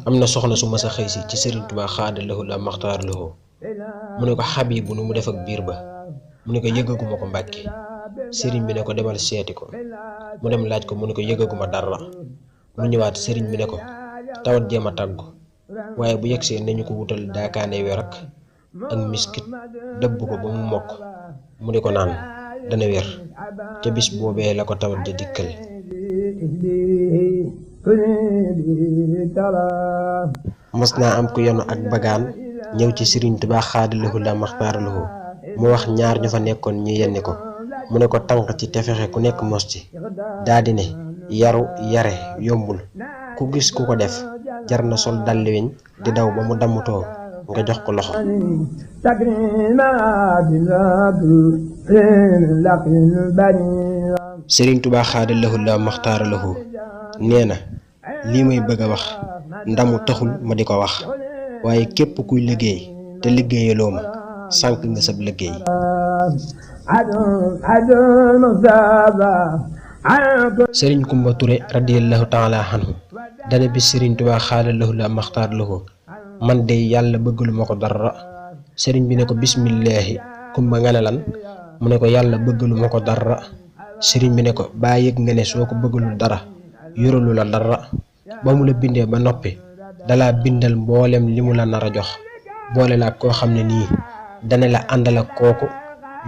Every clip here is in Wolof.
am na soxna su mas a xëy si ci Serigne Touba xaadalahoo la maxtaar lahoo mu ne ko Xabibu nu mu def ak biir ba mu ne ko yëggaguma ko Mbàkke. Serigne bi ne ko demal seeti ko mu dem laaj ko mu ne ko yëggaguma dara mu ñëwaat Serigne bi ne ko tawat jéem a tàggu waaye bu yegsee nañu ko wutal daakaane wer ak miskit dëbb ko ba mu mokk mu di ko naan dana wér te bis boobee la ko tawat ja dikkal. mos naa am ku yenu ak bagaan ñëw ci Serigne Touba xaadalahoo la maxtaar lahoo mu wax ñaar ñu fa nekkoon ñu yenni ko mu ne ko tànk ci te fexe ku nekk mos ci daldi ne yaru yare yombul ku gis ku ko def jar na sol dalli weñ di daw ba mu dammutoo nga jox ko loxo. Serigne Touba xaadalahoo la maxtaar lahoo nee na lii may bëgg a wax ndamu taxul ma di ko wax waaye képp kuy liggéey te liggéeyaloo ma sànq nga sab liggéey. Sëriñ Kumba Ture radiyallahu taala anhu dana bis Serigne Touba xaadalahoo la maxtaar lahoo man de yàlla bëggalu ma ko dara. sëriñ bi ne ko bismillaahi kumba nga ne lan mu ne ko yàlla bëggalu ma ko dara. sëriñ bi ne ko baa yëg nga ne soo ko bëggalul dara yoralu la dara ba mu la bindee ba noppi dalaa bindal mboolem li mu la nar a jox boole la koo xam ne nii dana la àndal ak kooku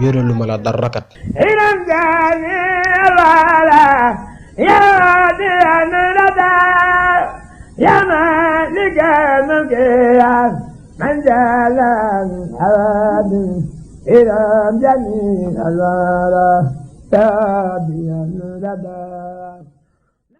yoralu ma la dara kat. من جعل الحوادث إلى جميع الورى تابعا لدى